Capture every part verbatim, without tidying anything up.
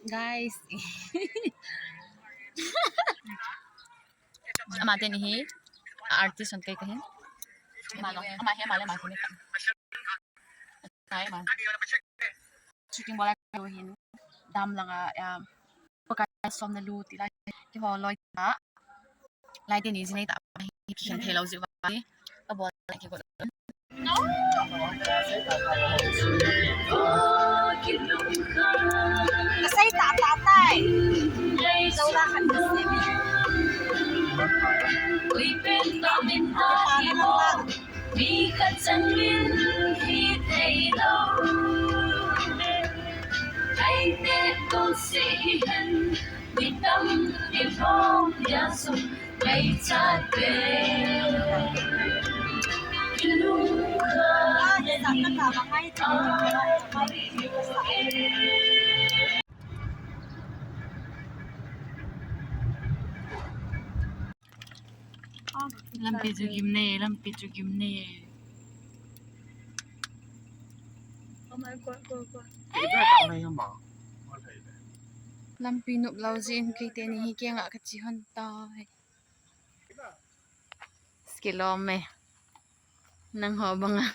Guys. Ama teni hi artist hon kei kahin. Ama lo, ama hi, ama le, ama hi. Nai ma. Shooting bola lo hin. Dam langa, um, Pakai som na lu ti lai. Ki ho loi ta. Lai teni jinei ta. Ki khen thei lo ji va. Ka bol lai ki ko. Kasei ta ta tai. Zola khan kasei mi. Ui pen ta min ta pa na la. Mi khat chang min hi thei lo. Kaite kong se hi hen. Mi tam i phong ya sum. Lampi chu gimnei, lampi chu gimnei. Lampi nop lou jeh in keiteni hi kengah kache hon tai. Kilom e. Nangho banga.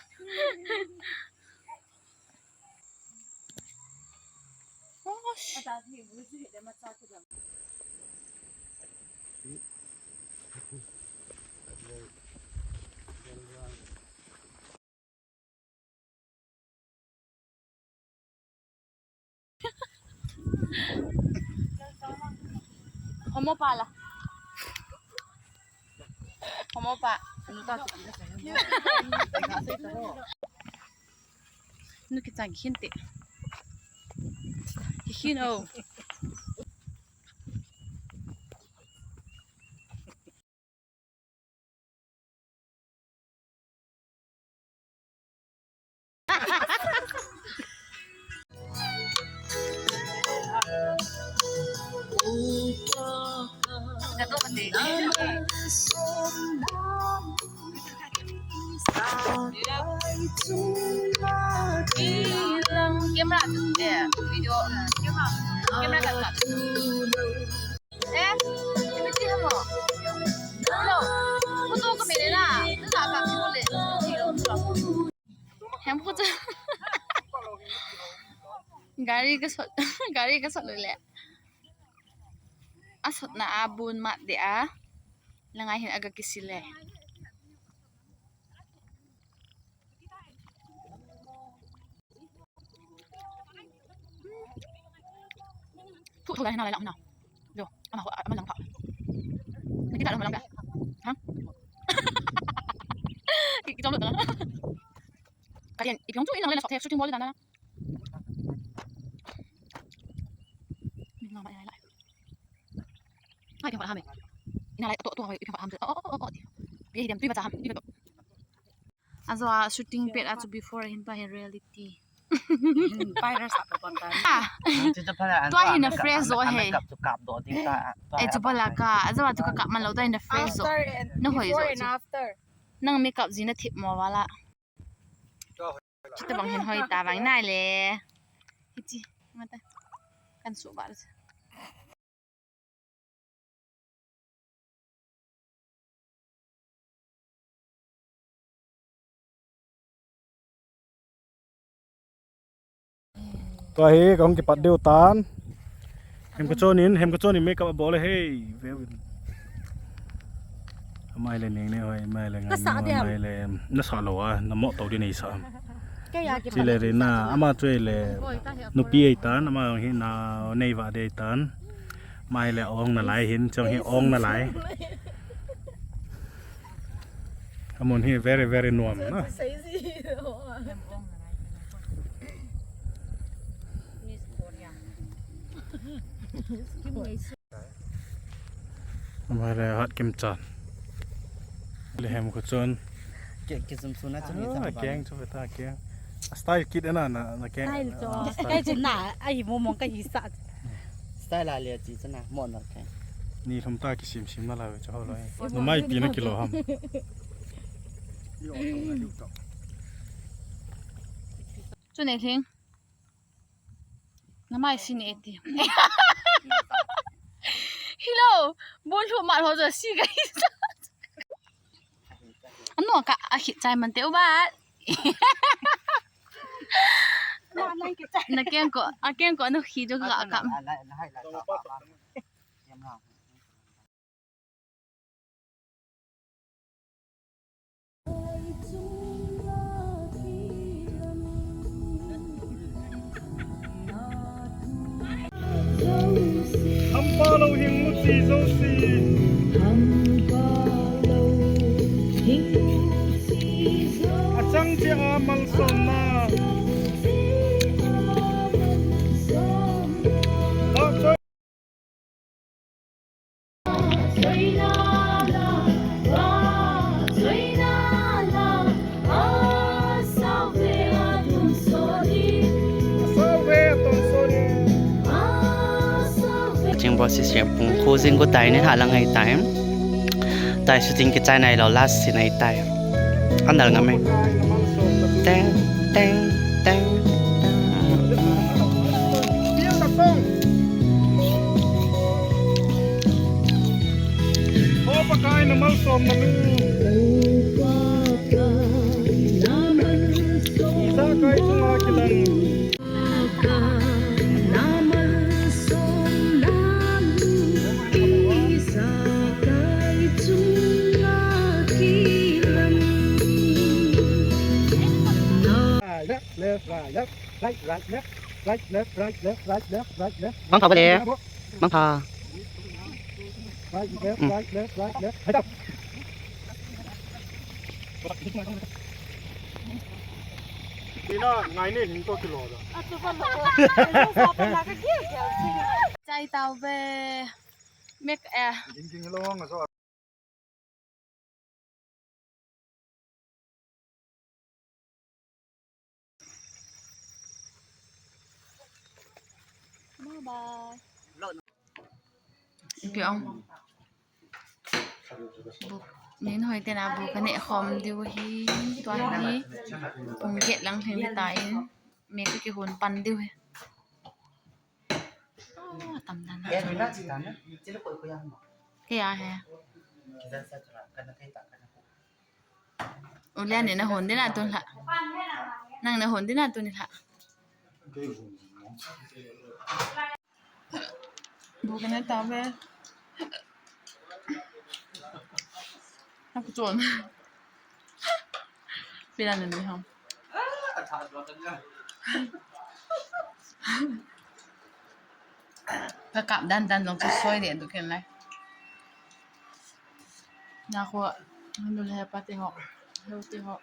Homo pa la. Homo pa. Nu kichang khin te. Khin o. Camera, video, camera, camera. Eh, ipi ti ham o? Hello. Photo ka mi le na. Na sa ka ki le. Hem ko cha. Gari ka sot, gari ka sot le. A sot na a bun mat de a. Langa hin aga kisi le. Thu thu lai na lai lang na. Yo, ama ho, ama lang pa. Ni kita lang lang. Ha? Ki jom lang. Kalian, ipi hong chu ilang lai na shot he, shooting ball na na. Ni nga ma lai lai. Hai, ipi hong ham e. Ina lai, to, to, ipi hong ham. Oh, oh, oh, oh, oh. Pi dem, tui ma cha ham, tui ma. Ajo a shooting pet a chu before ahin tua hi reality. Virus a pa pon ta. Ah. Tua hi na fresh jo he. Makeup chu kap doh ding ta. Eh, chu pala ka. Ajo a chu ka kap man lou, tua hi na fresh jo. After and, na hoi before jo and chu. After. Nang makeup ji na thip mo wala. Chuti bang hin hoi ta bang nai le. Hichi. Mata. Kan su ba. Tua hi kahung kipat diu tan. Hem ka chon in, hem ka chon in makeup abol e hei. Ve uvin. Amai le ning ne hoi, amai le ngai. Ka sa diam. Amai le na sa lou a, na mo to di nei sa. Kei a kipat. Chile re na, ama chu le. Nupi ei tan, ama hi na nei va de tan. Mai le ong na lai hin, chong hi ong na lai. Amun hi very, very nuam na. Mai le hat kim chan. Le hem ko chon. Ke, ke sum suna chu ni ta. Keng chu ta keng. Style kit na na, na keng. Style chu. Style chu na, ai mo mong ka hi sa. Style a le chi chu na, mo na keng. Ni lhum ta ki sim sim na la chu ho lo. No mai pi na kilo ham. Chu ne thing. Mai si ni eti. Hello, bol hu mat ho jo si guys. Anu ka a khit chai man te u ba. Na keng ko, a keng ko anu khi jo ka ka. Hampa lo hing mu chi zo si. A chang che a malsomna. Ching bo si se pung khu jing ko tai ni ha lang ai tai. Tai shooting kichai nai lo last scene ai tai. Andal ngam e. Teng, teng, teng, teng. O Pakai na malsomna nu. Ijakai chunga kilang. Ah, left, left, right, left, right, right, left, right, left, right, left, right, left, right, left. Mangpha bole. Mangpha. Right, left, mm, right, left, right, left. Hai tao. Ina, ngai ne hing to kilo da. Chai tao ve. Mek eh. Ging ging lo nga so. Bye bye. Ipi ong. Bu, nin hoi tena bu ka neh khom diu hi, tua hi, pung get lang theng ta in, me ka kihon pan diu hi. Ah, tam dan na. Kei a he. Ulia ne na hon dina tun la. Nang na hon dina tun la. Bu ka neh tao ve. Hak chon. Pila na ni ham. Ka kap dan dan jong chu soi de du ken lai. Na khu, nu le pa te ho. Heu te ho.